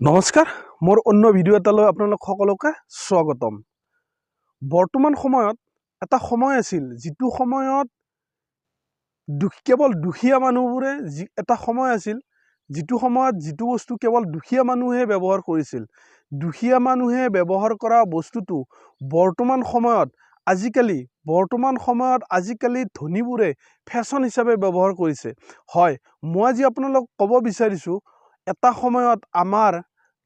নমস্কাৰ, মোৰ অন্য ভিডিঅ' এটালৈ আপোনালোক সকলোকে স্বাগতম। বৰ্তমান সময়ত এটা সময় আছিল, যিটো সময়ত কেৱল দুখীয়া মানুহবোৰে যি এটা সময় আছিল, যিটো সময়ত যিটো বস্তু কেৱল দুখীয়া মানুহে ব্যৱহাৰ কৰিছিল, দুখীয়া মানুহে ব্যৱহাৰ কৰা বস্তুটো বৰ্তমান সময়ত আজিকালি ধনীবোৰে ফেশ্বন হিচাপে ব্যৱহাৰ কৰিছে। হয়, মই আজি আপোনালোক ক'ব বিচাৰিছোঁ, এটা সময়ত আমাৰ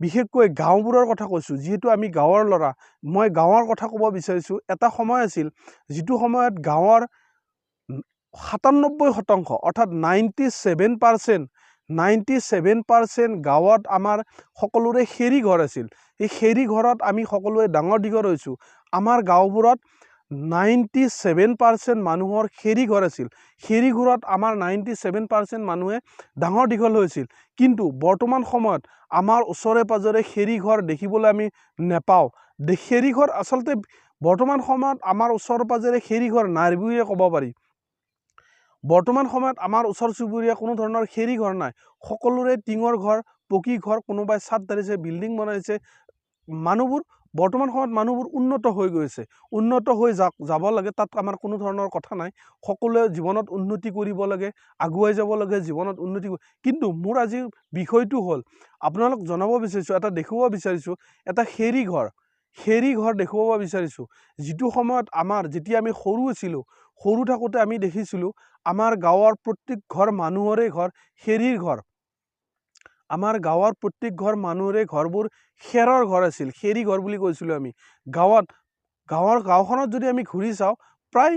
বিশেষকৈ গাঁওবোৰৰ কথা কৈছোঁ, যিহেতু আমি গাঁৱৰ ল'ৰা, মই গাঁৱৰ কথা ক'ব বিচাৰিছোঁ। এটা সময় আছিল, যিটো সময়ত গাঁৱৰ 97%, অৰ্থাৎ 97%, 97% গাঁৱত আমাৰ সকলোৰে খেৰী ঘৰ আছিল। এই খেৰী ঘৰত আমি সকলোৱে ডাঙৰ দীঘল হৈছোঁ। আমাৰ গাঁওবোৰত 97% মানুহৰ খেৰী ঘৰ আছিল। খেৰী ঘৰত আমাৰ 97% মানুহে ডাঙৰ দীঘল হৈছিল। কিন্তু বৰ্তমান সময়ত আমাৰ ওচৰে পাঁজৰে খেৰী ঘৰ দেখিবলৈ আমি নেপাওঁ। খেৰী ঘৰ আচলতে বৰ্তমান সময়ত আমাৰ ওচৰে পাঁজৰে খেৰী ঘৰ নাই বুলিয়ে ক'ব পাৰি। বৰ্তমান সময়ত আমাৰ ওচৰ চুবুৰীয়া কোনো ধৰণৰ খেৰী ঘৰ নাই। সকলোৰে টিঙৰ ঘৰ, পকী ঘৰ, কোনোবাই চাদ ঢালিছে, বিল্ডিং বনাইছে। মানুহবোৰ বৰ্তমান সময়ত মানুহবোৰ উন্নত হৈ গৈছে। উন্নত হৈ যাব লাগে, তাত আমাৰ কোনো ধৰণৰ কথা নাই। সকলোৱে জীৱনত উন্নতি কৰিব লাগে, আগুৱাই যাব লাগে জীৱনত উন্নতি। কিন্তু মোৰ আজিৰ বিষয়টো হ'ল আপোনালোক জনাব বিচাৰিছোঁ, এটা দেখুৱাব বিচাৰিছোঁ, এটা খেৰী ঘৰ, খেৰী ঘৰ দেখুৱাব বিচাৰিছোঁ। যিটো সময়ত আমাৰ যেতিয়া আমি সৰু আছিলোঁ, সৰু থাকোঁতে আমি দেখিছিলোঁ, আমাৰ গাঁৱৰ প্ৰত্যেক ঘৰ মানুহৰে ঘৰ খেৰীৰ ঘৰ। আমাৰ গাঁৱৰ প্ৰত্যেক ঘৰ মানুহৰে ঘৰবোৰ খেৰৰ ঘৰ আছিল। খেৰী ঘৰ বুলি কৈছিলোঁ আমি। গাঁৱত গাঁৱৰ গাঁওখনত যদি আমি ঘূৰি চাওঁ, প্ৰায়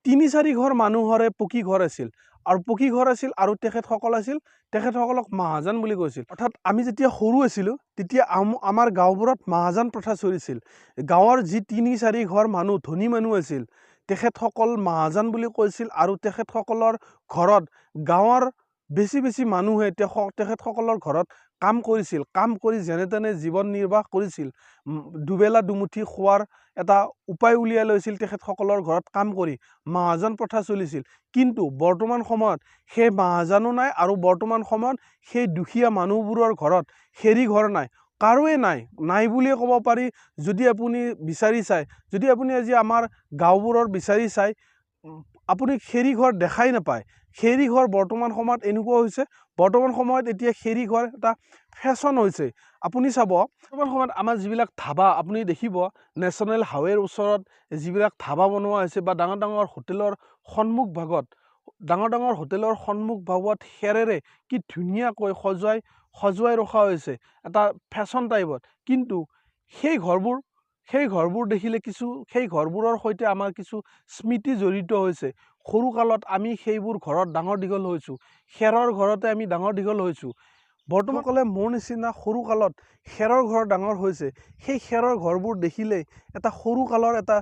তিনি চাৰি ঘৰ মানুহৰে পকী ঘৰ আছিল আৰু পকী ঘৰ আছিল আৰু তেখেতসকলক মহাজন বুলি কৈছিল। অৰ্থাৎ আমি যেতিয়া সৰু আছিলোঁ, তেতিয়া আমাৰ গাঁওবোৰত মহাজন প্ৰথা চলিছিল। গাঁৱৰ যি তিনি চাৰি ঘৰ মানুহ ধনী মানুহ আছিল, তেখেতসকল মহাজন বুলি কৈছিল আৰু তেখেতসকলৰ ঘৰত গাঁৱৰ বেছি বেছি মানুহে তেখেতসকলৰ ঘৰত কাম কৰিছিল। কাম কৰি যেনে তেনে জীৱন নিৰ্বাহ কৰিছিল। দুবেলা দুমুঠি খোৱাৰ এটা উপায় উলিয়াই লৈছিল তেখেতসকলৰ ঘৰত কাম কৰি। মহাজন প্ৰথা চলিছিল। কিন্তু বৰ্তমান সময়ত সেই মহাজনো নাই আৰু বৰ্তমান সময়ত সেই দুখীয়া মানুহবোৰৰ ঘৰত খেৰী ঘৰ নাই, কাৰোৱে নাই, নাই বুলিয়ে ক'ব পাৰি। যদি আপুনি বিচাৰি চায়, যদি আপুনি আজি আমাৰ গাঁওবোৰৰ বিচাৰি চায়, আপুনি খেৰী ঘৰ দেখাই নাপায়। খেৰী ঘৰ বৰ্তমান সময়ত এনেকুৱা হৈছে, বৰ্তমান সময়ত এতিয়া খেৰী ঘৰ এটা ফেশ্বন হৈছে। আপুনি চাব, বৰ্তমান সময়ত আমাৰ যিবিলাক ধাবা আপুনি দেখিব, নেশ্যনেল হাইৱেৰ ওচৰত যিবিলাক ধাবা বনোৱা হৈছে বা ডাঙৰ ডাঙৰ হোটেলৰ সন্মুখ ভাগত, ডাঙৰ ডাঙৰ হোটেলৰ সন্মুখ ভাগত খেৰেৰে কি ধুনীয়াকৈ সজুৱাই সজুৱাই ৰখা হৈছে এটা ফেশ্বন টাইপত। কিন্তু সেই ঘৰবোৰ দেখিলে কিছু সেই ঘৰবোৰৰ সৈতে আমাৰ কিছু স্মৃতি জড়িত হৈছে। সৰুকালত আমি সেইবোৰ ঘৰত ডাঙৰ দীঘল হৈছোঁ। খেৰৰ ঘৰতে আমি ডাঙৰ দীঘল হৈছোঁ। বৰ্তমানসকলে মোৰ নিচিনা সৰুকালত খেৰৰ ঘৰত ডাঙৰ হৈছে, সেই খেৰৰ ঘৰবোৰ দেখিলে এটা সৰুকালৰ এটা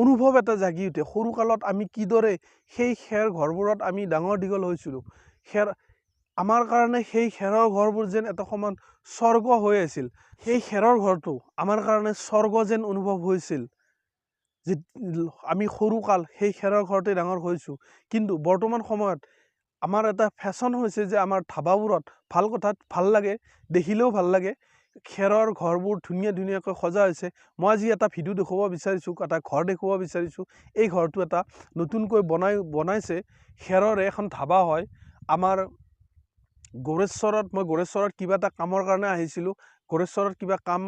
অনুভৱ এটা জাগি উঠে। সৰুকালত আমি কিদৰে সেই খেৰ ঘৰবোৰত আমি ডাঙৰ দীঘল হৈছিলোঁ, খেৰ আমাৰ কাৰণে সেই খেৰৰ ঘৰবোৰ যেন এটা সমান স্বৰ্গ হৈ আছিল। সেই খেৰৰ ঘৰটো আমাৰ কাৰণে স্বৰ্গ যেন অনুভৱ হৈছিল যে আমি সৰুকাল সেই খেৰৰ ঘৰতে ডাঙৰ হৈছোঁ। কিন্তু বৰ্তমান সময়ত আমাৰ এটা ফেশ্বন হৈছে যে আমাৰ ধাবাবোৰত, ভাল কথাত ভাল লাগে, দেখিলেও ভাল লাগে, খেৰৰ ঘৰবোৰ ধুনীয়া ধুনীয়াকৈ সজা হৈছে। মই আজি এটা ভিডিঅ' দেখুৱাব বিচাৰিছোঁ, এটা ঘৰ দেখুৱাব বিচাৰিছোঁ। এই ঘৰটো এটা নতুনকৈ বনাইছে, খেৰৰে এখন ধাবা হয়। আমাৰ গোৰেশ্বৰত, মই গোৰেশ্বৰত কিবা এটা কামৰ কাৰণে আহিছিলোঁ। গোৰেশ্বৰত কিবা কাম,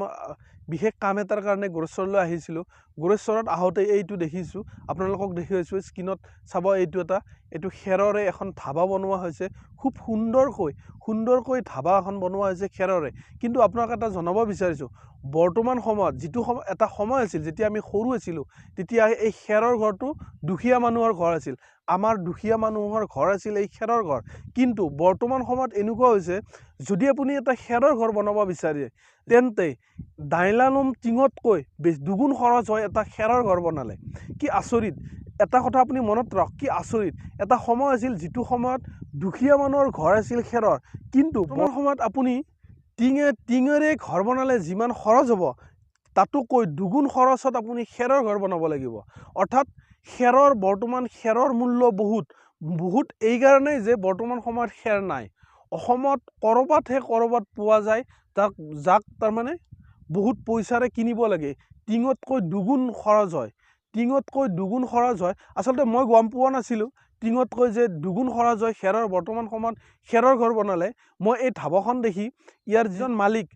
বিশেষ কাম এটাৰ কাৰণে গোৰেশ্বৰলৈ আহিছিলোঁ। গোৰেশ্বৰত আহোঁতে এইটো দেখিছোঁ, আপোনালোকক দেখুৱাইছোঁ, স্ক্ৰীণত চাব। এইটো খেৰৰে এখন ধাবা বনোৱা হৈছে। খুব সুন্দৰকৈ সুন্দৰকৈ ধাবা এখন বনোৱা হৈছে খেৰৰে। কিন্তু আপোনাক এটা জনাব বিচাৰিছোঁ, বৰ্তমান সময়ত যিটো সময়, এটা সময় আছিল যেতিয়া আমি সৰু আছিলোঁ, তেতিয়া এই খেৰৰ ঘৰটো দুখীয়া মানুহৰ ঘৰ আছিল। আমাৰ দুখীয়া মানুহৰ ঘৰ আছিল এই খেৰৰ ঘৰ। কিন্তু বৰ্তমান সময়ত এনেকুৱা হৈছে, যদি আপুনি এটা খেৰৰ ঘৰ বনাব বিচাৰে, তেন্তে ডাইলানুম টিঙতকৈ দুগুণ খৰচ হয় এটা খেৰৰ ঘৰ বনালে। কি আচৰিত এটা কথা আপুনি মনত ৰাখক, কি আচৰিত এটা সময় আছিল, যিটো সময়ত দুখীয়া মানুহৰ ঘৰ আছিল খেৰৰ। কিন্তু বৰ্তমান সময়ত আপুনি টিঙেৰে ঘৰ বনালে যিমান খৰচ হ'ব, তাতোকৈ দুগুণ খৰচত আপুনি খেৰৰ ঘৰ বনাব লাগিব। অৰ্থাৎ বৰ্তমান খেৰৰ মূল্য বহুত বহুত, এইকাৰণেই যে বৰ্তমান সময়ত খেৰ নাই। অসমত ক'ৰবাতহে ক'ৰবাত পোৱা যায়, তাক যাক তাৰমানে বহুত পইচাৰে কিনিব লাগে, টিঙতকৈ দুগুণ খৰচ হয়, টিঙতকৈ দুগুণ খৰচ হয়। আচলতে মই গম পোৱা নাছিলোঁ টিঙতকৈ যে দুগুণ খৰচ হয় খেৰৰ। বৰ্তমান সময়ত খেৰৰ ঘৰ বনালে, মই এই ধাবাখন দেখি ইয়াৰ যিজন মালিক,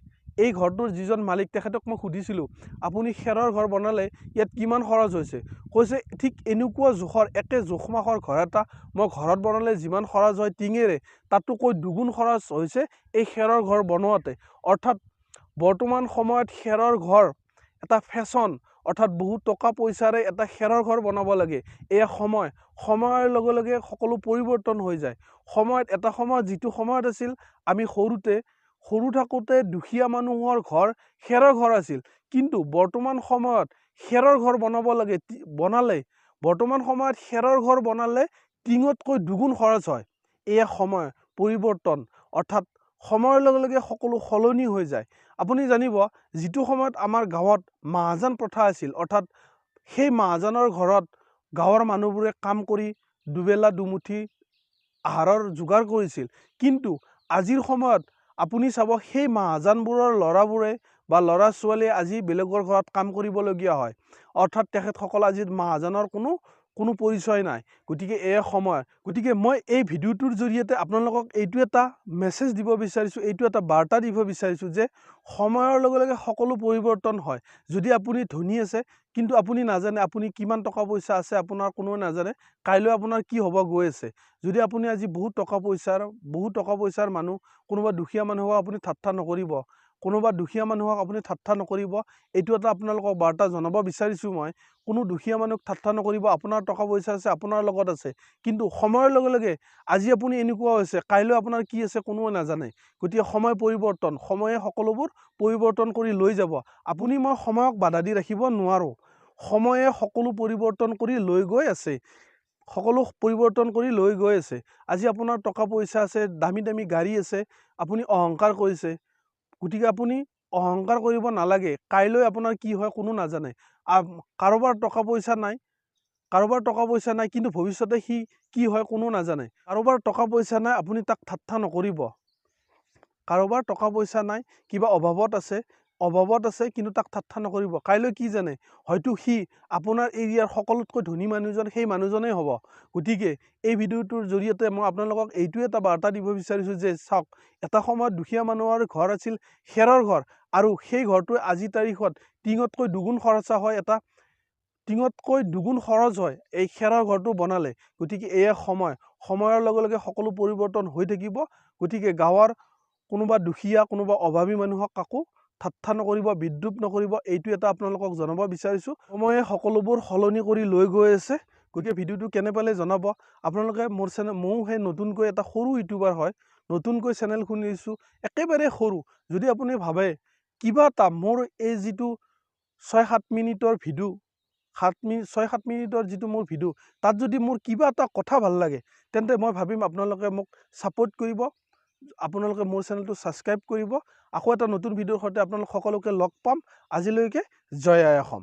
এই ঘৰটোৰ যিজন মালিক, তেখেতক মই সুধিছিলোঁ, আপুনি খেৰৰ ঘৰ বনালে ইয়াত কিমান খৰচ হৈছে? কৈছে ঠিক এনেকুৱা জোখৰ, একে জোখ মাখৰ ঘৰ এটা মই ঘৰত বনালে যিমান খৰচ হয় টিঙেৰে, তাতোকৈ দুগুণ খৰচ হৈছে এই খেৰৰ ঘৰ বনোৱাতে। অৰ্থাৎ বৰ্তমান সময়ত খেৰৰ ঘৰ এটা ফেশ্বন, অৰ্থাৎ বহুত টকা পইচাৰে এটা খেৰৰ ঘৰ বনাব লাগে। এয়া সময়, সময়ৰ লগে লগে সকলো পৰিৱৰ্তন হৈ যায়। সময়ত এটা সময়ত যিটো সময়ত আছিল, আমি সৰুতে সৰু থাকোঁতে দুখীয়া মানুহৰ ঘৰ খেৰৰ ঘৰ আছিল, কিন্তু বৰ্তমান সময়ত খেৰৰ ঘৰ বনাব লাগে, বনালে বৰ্তমান সময়ত খেৰৰ ঘৰ বনালে টিঙতকৈ দুগুণ খৰচ হয়। এয়া সময় পৰিৱৰ্তন, অৰ্থাৎ সময়ৰ লগে লগে সকলো সলনি হৈ যায়। আপুনি জানিব, যিটো সময়ত আমাৰ গাঁৱত মহাজন প্ৰথা আছিল, অৰ্থাৎ সেই মহাজনৰ ঘৰত গাঁৱৰ মানুহবোৰে কাম কৰি দুবেলা দুমুঠি আহাৰৰ যোগাৰ কৰিছিল, কিন্তু আজিৰ সময়ত আপুনি চাব সেই মহাজনবোৰৰ ল'ৰাবোৰে বা ল'ৰা ছোৱালীয়ে আজি বেলেগৰ ঘৰত কাম কৰিবলগীয়া হয়। অৰ্থাৎ তেখেতসকল আজি মহাজনৰ কোনো কোনো পৰিচয় নাই। গতিকে এয়া সময়। গতিকে মই এই ভিডিঅ'টোৰ জৰিয়তে আপোনালোকক এইটো এটা মেছেজ দিব বিচাৰিছোঁ, এইটো এটা বাৰ্তা দিব বিচাৰিছোঁ যে সময়ৰ লগে লগে সকলো পৰিৱৰ্তন হয়। যদি আপুনি ধনী আছে, কিন্তু আপুনি নাজানে আপুনি কিমান টকা পইচা আছে, আপোনাৰ কোনেও নাজানে কাইলৈ আপোনাৰ কি হ'ব গৈ আছে। যদি আপুনি আজি বহুত টকা পইচাৰ মানুহ, কোনোবা দুখীয়া মানুহক আপুনি ঠাট্টা নকৰিব, কোনোবা দুখীয়া মানুহক আপুনি ঠাট্টা নকৰিব। এইটো এটা আপোনালোকক বাৰ্তা জনাব বিচাৰিছোঁ মই। কোনো দুখীয়া মানুহক ঠাট্টা নকৰিব। আপোনাৰ টকা পইচা আছে, আপোনাৰ লগত আছে, কিন্তু সময়ৰ লগে লগে আজি আপুনি এনেকুৱা হৈছে, কাইলৈ আপোনাৰ কি আছে কোনোৱে নাজানে। গতিকে সময় পৰিৱৰ্তন, সময়ে সকলোবোৰ পৰিৱৰ্তন কৰি লৈ যাব। আপুনি মই সময়ক বাধা দি ৰাখিব নোৱাৰোঁ। সময়ে সকলো পৰিৱৰ্তন কৰি লৈ গৈ আছে, সকলো পৰিৱৰ্তন কৰি লৈ গৈ আছে। আজি আপোনাৰ টকা পইচা আছে, দামী দামী গাড়ী আছে, আপুনি অহংকাৰ কৰিছে। গতিকে আপুনি অহংকাৰ কৰিব নালাগে। কাইলৈ আপোনাৰ কি হয় কোনো নাজানে। কাৰোবাৰ টকা পইচা নাই, কাৰোবাৰ টকা পইচা নাই, কিন্তু ভৱিষ্যতে সি কি হয় কোনো নাজানে। কাৰোবাৰ টকা পইচা নাই, আপুনি তাক ঠাট্টা নকৰিব। কাৰোবাৰ টকা পইচা নাই, কিবা অভাৱত আছে, অভাৱত আছে, কিন্তু তাক ঠাট্টা নকৰিব। কাইলৈ কি জানে, হয়তো সি আপোনাৰ এৰিয়াৰ সকলোতকৈ ধনী মানুহজন সেই মানুহজনেই হ'ব। গতিকে এই ভিডিঅ'টোৰ জৰিয়তে মই আপোনালোকক এইটোৱে এটা বাৰ্তা দিব বিচাৰিছোঁ যে চাওক, এটা সময়ত দুখীয়া মানুহৰ ঘৰ আছিল খেৰৰ ঘৰ, আৰু সেই ঘৰটোৱে আজিৰ তাৰিখত টিঙতকৈ দুগুণ খৰচা হয়, এটা টিঙতকৈ দুগুণ খৰচ হয় এই খেৰৰ ঘৰটো বনালে। গতিকে এয়া সময়, সময়ৰ লগে লগে সকলো পৰিৱৰ্তন হৈ থাকিব। গতিকে গাঁৱৰ কোনোবা দুখীয়া, কোনোবা অভাৱী মানুহক কাকো ঠাট্টা নকৰিব, বিদ্ৰূপ নকৰিব, এইটো এটা আপোনালোকক জনাব বিচাৰিছোঁ। সময়ে সকলোবোৰ সলনি কৰি লৈ গৈ আছে। গতিকে ভিডিঅ'টো কেনে পালে জনাব আপোনালোকে। মোৰ চেনেল, ময়ো সেই নতুনকৈ এটা সৰু ইউটিউবাৰ হয়, নতুনকৈ চেনেল খুলিছোঁ, একেবাৰে সৰু। যদি আপুনি ভাবে কিবা এটা মোৰ এই যিটো 6-7 মিনিটৰ ভিডিঅ', 7 মিনিট, 6-7 মিনিটৰ যিটো মোৰ ভিডিঅ', তাত যদি মোৰ কিবা এটা কথা ভাল লাগে, তেন্তে মই ভাবিম আপোনালোকে মোক ছাপোৰ্ট কৰিব, আপোনালোকে মোৰ চেনেলটো ছাবস্ক্ৰাইব কৰিব। আকৌ এটা নতুন ভিডিঅ'ৰ সৈতে আপোনালোক সকলোকে লগ পাম। আজিলৈকে জয় আই অসম।